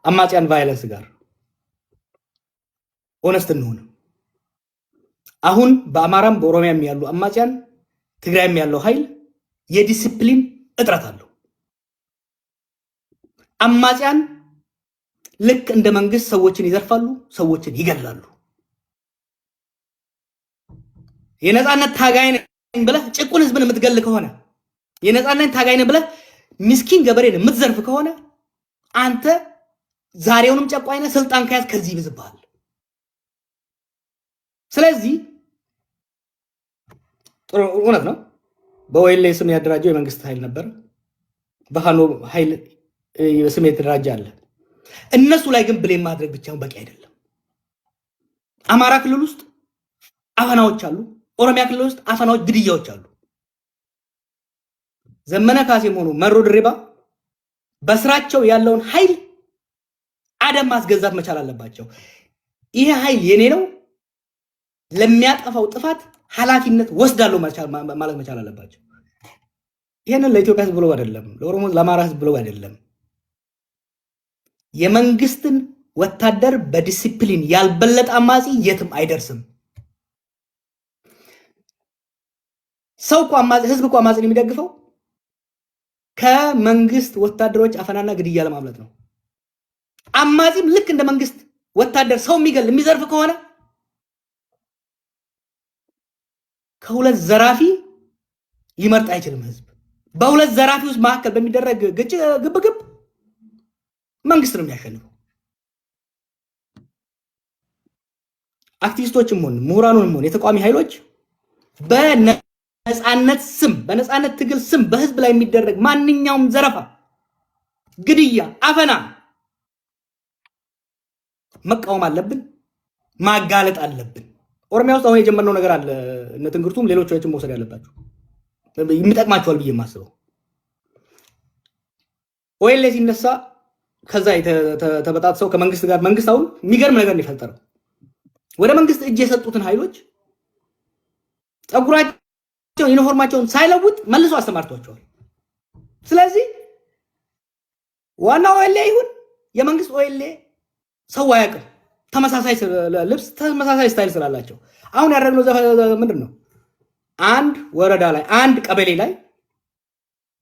አማጽያን violence ጋር honest እንሁን። አሁን በአማራም በኦሮሚያም ያሉ አማጽያን፣ ትግራይም ያለው ኃይል የዲሲፕሊን እጥረት አለው። አማጽያን ልክ እንደ መንግስት ሰዎችን ይዘርፋሉ፣ ሰዎችን ይገላሉ። የነፃነት ታጋይ ነኝ ብለህ ጭቁን ህዝብን የምትገል ከሆነ፣ የነፃነት ታጋይ ነኝ ብለህ ምስኪን ገበሬን የምትዘርፍ ከሆነ፣ አንተ ዛሬውንም ጨቋኝ ነህ፣ ስልጣን ከያዝ ከዚህ ይብዝብሃል። ስለዚህ ጥሩ እውነት ነው። በ OLA ስም ያደራጀው የመንግስት ኃይል ነበር። በፋኖ ኃይል ስም የተደራጀ አለ። እነሱ ላይ ግን blame ማድረግ ብቻውን በቂ አይደለም። አማራ ክልል ውስጥ አፈናዎች አሉ። ኦሮሚያ ክልል ውስጥ አፈናዎች፣ ግድያዎች አሉ። ዘመነ ካሴም ሆኑ መሮ ድሪባ በስራቸው ያለውን ኃይል አደብ ማስገዛት መቻል አለባቸው። ይሄ ኃይል የኔ ነው፣ ለሚያጠፋው ጥፋት ኃላፊነት ወስዳለሁ ማለት መቻል አለባቸው። ይሄንን ለኢትዮጵያ ሕዝብ ብሎ አይደለም፣ ለኦሮሞ፣ ለአማራ ሕዝብ ብሎ አይደለም። የመንግስትን ወታደር በዲሲፕሊን ያልበለጠ አማጺ የትም አይደርስም። ሰው እኮ አማጺ፣ ህዝብ እኮ አማጺን የሚደግፈው ከመንግስት ወታደሮች አፈናና ግድያ ለማምለጥ ነው። አማጺም ልክ እንደ መንግስት ወታደር ሰው የሚገል፣ የሚዘርፍ ከሆነ ከሁለት ዘራፊ ሊመርጥ አይችልም። ህዝብ በሁለት ዘራፊ ውስጥ መካከል በሚደረግ ግጭ ግብግብ መንግስት ነው የሚያሸንፈው። አክቲቪስቶችም ሆን ምሁራኑንም ሆን የተቃዋሚ ኃይሎች በነፃነት ስም፣ በነፃነት ትግል ስም በህዝብ ላይ የሚደረግ ማንኛውም ዘረፋ፣ ግድያ፣ አፈና መቃወም አለብን፣ ማጋለጥ አለብን። ኦሮሚያ ውስጥ አሁን የጀመርነው ነገር አለ። እነ ትንግርቱም ሌሎቻችን መውሰድ ያለባቸው የሚጠቅማቸዋል ብዬ የማስበው OLA ሲነሳ ከዛ ተበጣጥሰው ከመንግስት ጋር፣ መንግስት አሁን የሚገርም ነገር ነው የፈጠረው። ወደ መንግስት እጅ የሰጡትን ኃይሎች ፀጉራቸውን፣ ዩኒፎርማቸውን ሳይለውጥ መልሶ አሰማርቷቸዋል። ስለዚህ ዋና OLA ይሁን የመንግስት OLA ሰው አያውቅም። ተመሳሳይ ልብስ፣ ተመሳሳይ style ስላላቸው አሁን ያደረግነው ምንድን ነው? አንድ ወረዳ ላይ፣ አንድ ቀበሌ ላይ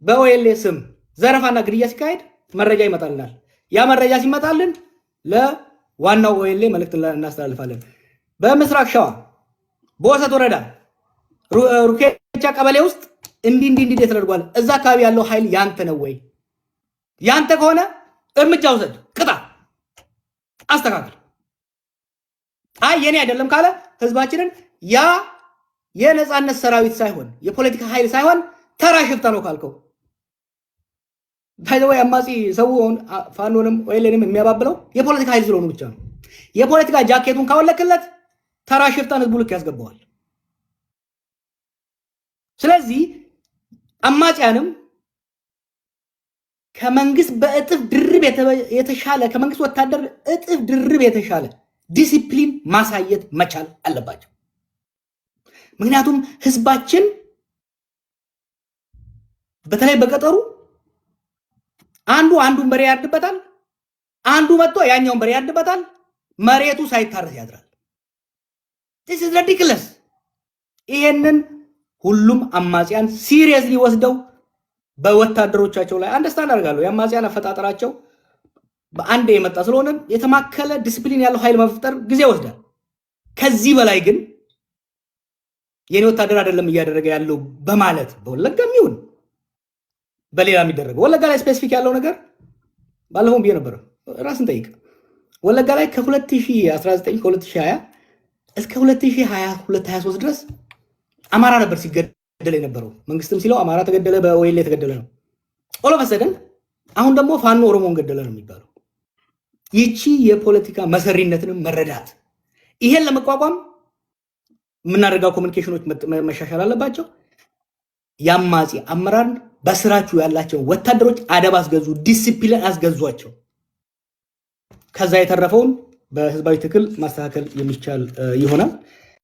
በ OLA ስም ዘረፋና ግድያ ሲካሄድ መረጃ ይመጣልናል። ያ መረጃ ሲመጣልን ለዋናው OLA መልእክት እናስተላልፋለን። በምስራቅ ሸዋ በወሰት ወረዳ ሩኬቻ ቀበሌ ውስጥ እንዲህ እንዲህ እንዲህ ተደርጓል። እዛ አካባቢ ያለው ኃይል ያንተ ነው ወይ? ያንተ ከሆነ እርምጃ ውሰድ፣ ቅጣ፣ አስተካክል። አይ የኔ አይደለም ካለ ህዝባችንን ያ የነፃነት ሰራዊት ሳይሆን፣ የፖለቲካ ኃይል ሳይሆን ተራ ሽፍታ ነው ካልከው፣ by the way፣ አማጺ ሰውን ፋኖንም OLA ንም የሚያባብለው የፖለቲካ ኃይል ስለሆኑ ብቻ ነው። የፖለቲካ ጃኬቱን ካወለክለት ተራ ሽፍታን ህዝቡ ልክ ያስገባዋል። ስለዚህ አማጽያንም ከመንግስት በእጥፍ ድርብ የተሻለ፣ ከመንግስት ወታደር እጥፍ ድርብ የተሻለ ዲሲፕሊን ማሳየት መቻል አለባቸው። ምክንያቱም ህዝባችን በተለይ በገጠሩ አንዱ አንዱን በሬ ያርድበታል፣ አንዱ መጥቶ ያኛውን በሬ ያርድበታል። መሬቱ ሳይታረስ ያድራል። This is ridiculous። ይሄንን ሁሉም አማጽያን seriously ወስደው በወታደሮቻቸው ላይ፣ understand አደርጋለሁ፣ የአማጽያን አፈጣጠራቸው በአንድ የመጣ ስለሆነ የተማከለ ዲስፕሊን ያለው ኃይል መፍጠር ጊዜ ይወስዳል። ከዚህ በላይ ግን የኔ ወታደር አይደለም እያደረገ ያለው በማለት በወለጋም ይሁን በሌላ የሚደረገው፣ ወለጋ ላይ specific ያለው ነገር ባለፈው ብዬ ነበረ። ራስን ጠይቅ። ወለጋ ላይ ከ2019፣ ከ2020 እስከ 2022 23 ድረስ አማራ ነበር ሲገደል የነበረው። መንግስትም ሲለው አማራ ተገደለ፣ በ OLA የተገደለ ነው። All of a sudden አሁን ደግሞ ፋኖ ኦሮሞን ገደለ ነው የሚባለው። ይቺ የፖለቲካ መሰሪነትንም መረዳት፣ ይሄን ለመቋቋም የምናደርገው communication ኖች መሻሻል አለባቸው። የአማጺ አመራር በስራችሁ ያላቸው ወታደሮች አደብ አስገዙ፣ ዲሲፕሊን አስገዟቸው። ከዛ የተረፈውን በህዝባዊ ትግል ማስተካከል የሚቻል ይሆናል።